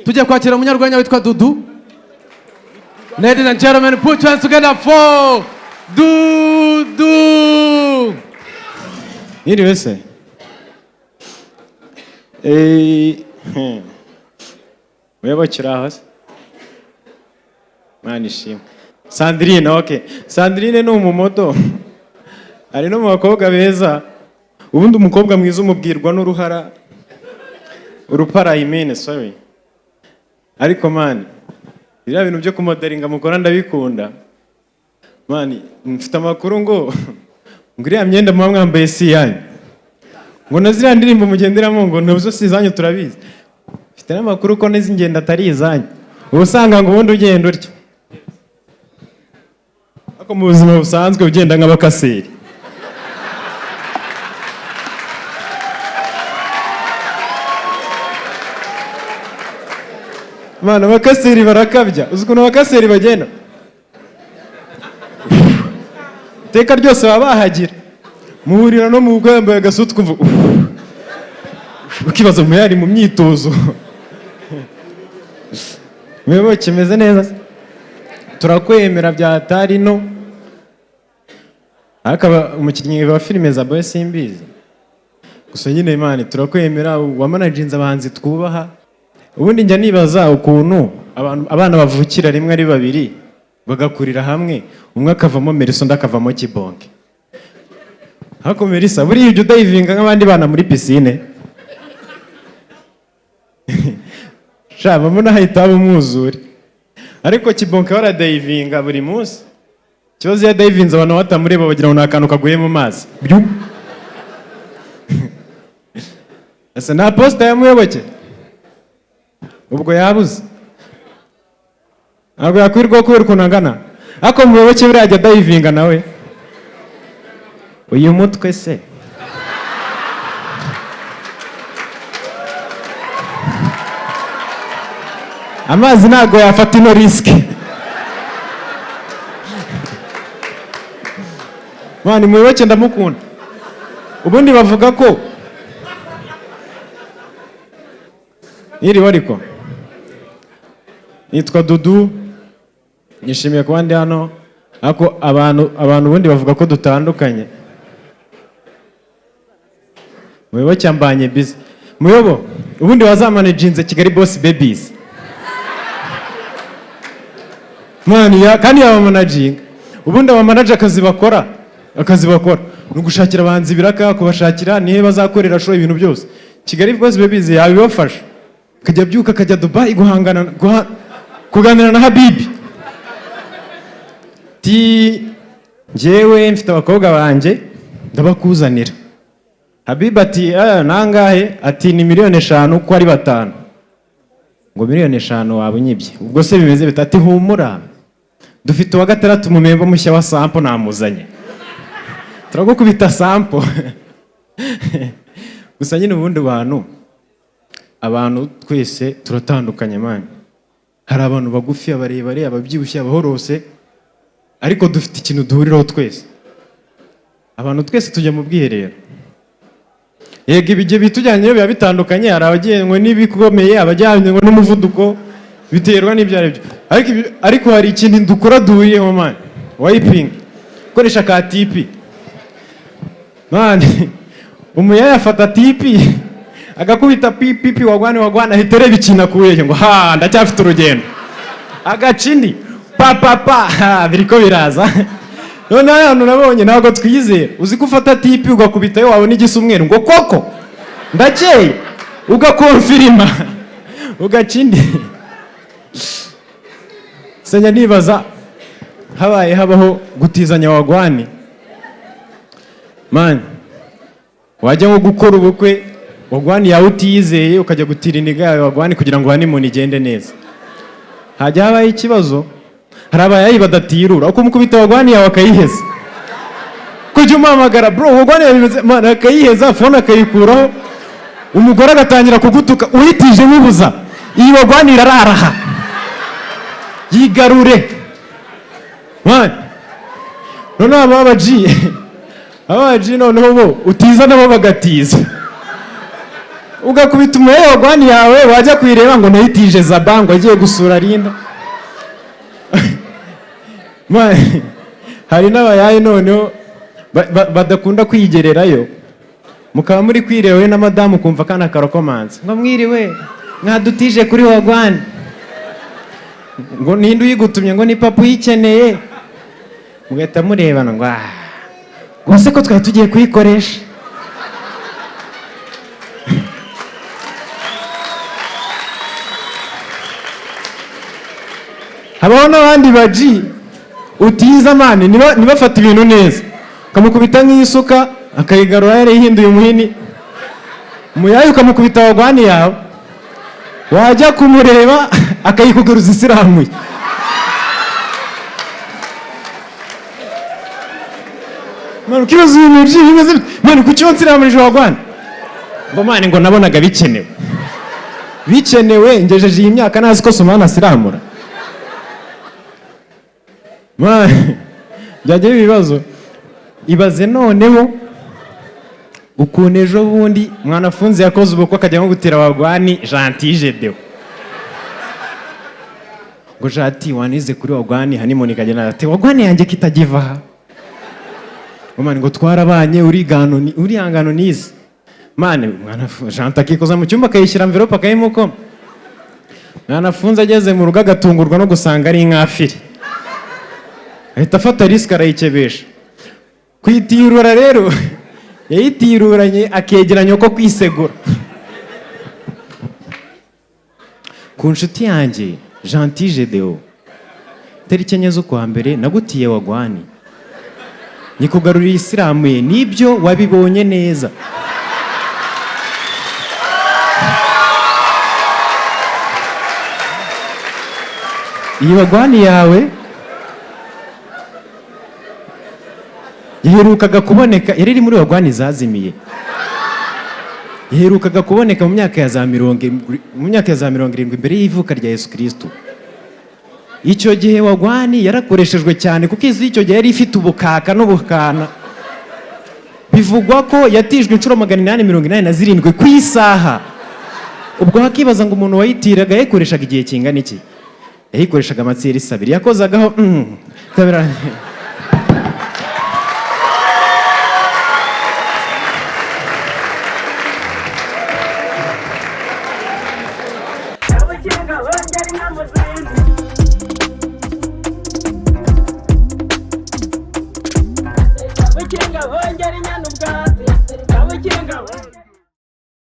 Tujya kwakira umunyarwenya witwa Dudu. Ladies and gentlemen, put your hands together for Dudu. Mwiriwe se? Muyoboke, uri aho se? Mwana ishimwe. Sandrine, okay. Sandrine ni umumodel. Ari no mu bakobwa beza. Ubundi umukobwa mwiza umubwirwa n'uruhara. Urupara, I mean, sorry. Ariko man, biriya bintu byo kumodelinga mukora ndabikunda. Man, mfite amakuru ngo iriya myenda muba mwambaye si iyanyu. Ngo na ziriya ndirimbo mugenderamo ngo nazo si izanyu, turabizi. Mfite n'amakuru ko n'izi ngendo atari izanyu. Uba usanga ngo ubundi ugenda utyo. Ariko mu buzima busanzwe ugenda nk'abakaseri. Mana, abakaseri barakabya. Uzi ukuntu abakaseri bagenda? Iteka ryose baba bahagira. Muhurira no mu bukwe yambaye agasuti, ukumva ukibaza mu yari mu myitozo. Muyoboke, kimeze neza, turakwemera bya hatari. No ariko umukinnyi wa filime za Boy simbizi. Gusa nyine Imana, turakwemera, wamanaginze abahanzi twubaha. Ubundi njya nibaza ukuntu abana bavukira rimwe ari babiri, bagakurira hamwe, umwe akavamo Melissa, undi akavamo Kibonke. Ariko Melissa, buriya ujya udayivinga nk'abandi bana muri pisine? Sha, mbona hahita haba umwuzure. Ariko Kibonke we aradayivinga buri munsi. Ikibazo, iyo adayivinze abantu batamureba bagira ngo ni akantu kaguye mu mazi. Byum. Ese nta poster ya Muyoboke? Ubwo yabuze, ntabwo yakwirwaho kubera ukuntu angana. Ariko Muyoboke buriya ajya adayivinga nawe? Uyu mutwe se, amazi ntabwo yafata ino risk. Man, Muyoboke ndamukunda. Ubundi bavuga ko Mwiriwe. Ariko nitwa Dudu, nishimiye kuba ndi hano. Ariko abantu ubundi bavuga ko dutandukanye. Muyoboke ambanye busy. Muyobo, ubundi wazamanejinze Kigali Boss Babies. Man, ya kandi yabamanaginga. Ubundi abamanager akazi bakora ni ugushakira abahanzi ibiraka, kubashakira nihe bazakorera show, ibintu byose. Kigali Boss Babies yabibafasha, akajya abyuka akajya Dubai guhangana, kuganira na Habibi ti: "Njyewe mfite abakobwa banjye, ndabakuzanira." Habibi ati: "Ah, nangahe?" Ati: "Ni miliyoni 5 uko ari batanu." Ngo: "Miliyoni 5 waba unyibye." Ubwo se bimeze bite? Ati: "Humura, dufite uwa gatandatu mu member mushya wa sample, namuzanye, turagukubita sample." Gusa nyine ubundi abantu twese turatandukanye, man. Hari abantu bagufi, abarebare, ababyibushye, abahorose, ariko dufite ikintu duhuriraho twese. Abantu twese tujya mu bwiherero. Yego, ibyo bitujyanyeyo biba bitandukanye. Hari abagenwe n'ibikomeye, abajyanywe n'umuvuduko, biterwa n'ibyo ari byo. Ariko hari ikintu dukora duhuriyeho, man: wiping, gukoresha ka tipi. Man, umuyaya afata tipi agakubita pipipi, wagwan wagwan, ahita areba ikintu akuyeyo ngo: "Ha, ndacyafite urugendo." Agaca indi, pa pa pa, ha, biriko biraza. Noneho ahantu nabonye ntabwo twizera. Uzi ko ufata tipi ugakubitayo, wabona igisa umweru ngo: "Koko ndakeye," ugakonfirima, ugaca indi. Senya nibaza habaye habaho gutizanya wagwan. Man, wajya nko gukora ubukwe, wagwan yawe utiyizeye, ukajya gutira iniga yawe wagwan kugira ngo honeymoon igende neza. Hajya habaho ikibazo. Hari abayayi badatirura, ukumukubita wagwan yawe akayiheza, kujya umuhamagara: "Bro, wagwan yawe bimeze?" Man, akayiheza, phone akayikuraho, umugore agatangira kugutuka: "Uhitije wibuza iyi wagwan irararaha, yigarure." Man, noneho aba baji noneho bo utiza nabo bagatiza. Ugakubita umuhehe wagwan yawe, wajya kuyireba ngo nayitije Zaba ngo agiye gusura Linda. Hari n'abayaye noneho badakunda kwigererayo, mukaba muri kwireba we na madamu, ukumva akana karokomanze ngo: "Mwiriwe, mwadutije kuri wagwan?" Ngo: "Ninde uyigutumye?" Ngo: "Ni papa uyikeneye." Mugahita murebana ngo: "Ah, rwose ko twari tugiye kuyikoresha." Habaho n'abandi baji utiza, man, ntibafate ibintu neza, ukamukubita nk'isuka akayigarura yarayihinduye umuhini. Umuyayi ukamukubita wagwan yawe, wajya kumureba akayikugaruza isiramuye. Man, ukibaza uyu muji bimeze bite? Man, kuki wansiramurije wagwan? Ngo: "Man, ngo nabonaga bikenewe." Bikenewe? Ngejeje iyi myaka ntazi ko Sumana asiramura. Man, byajya biba ibibazo. Ibaze noneho ukuntu ejo bundi mwanafunzi yakoze ubukwe, akajya nko gutira wagwan Gentil Gedeon, ngo: "Jati, wanize kuri wagwan, honeymoon ikagenda." Ati: "Wagwan yanjye kitagiva aha?" Ngo: "Man, ngo twarabanye, urigano urihangano nize." Man, Gentil akikoza mu cyumba, akayishyira envelope, akayimukoma. Mwanafunzi ageze mu rugo agatungurwa no gusanga ari inkafiri, ahita afata risk arayikebesha. Kuyitirura rero, yayitiruranye akegeranya ko kwisegura ku nshuti yanjye Gentil Gedeon. Tariki 4 z'ukwa mbere nagutiye wagwan, nyikugaruriye isiramuye, nibyo wabibonye neza. Iyi wagwan yawe yaherukaga kuboneka, yari iri muri wagwan zazimiye, yaherukaga kuboneka mu myaka ya za 70 mbere y'ivuka rya Yesu Kristo. Icyo gihe wagwan yarakoreshejwe cyane, kuko izi icyo gihe yari ifite ubukaka n'ubukana. Bivugwa ko yatijwe inshuro 887 ku isaha. Ubwo hakibaza ngo umuntu wayitiraga yayikoreshaga igihe kingana iki? Yayikoreshaga amatsiyeri 2 yakozagaho bikabirangira. Abakinga bongera inama zindi. Abakinga bongera inyana ubwatsi. Abakinga bongera.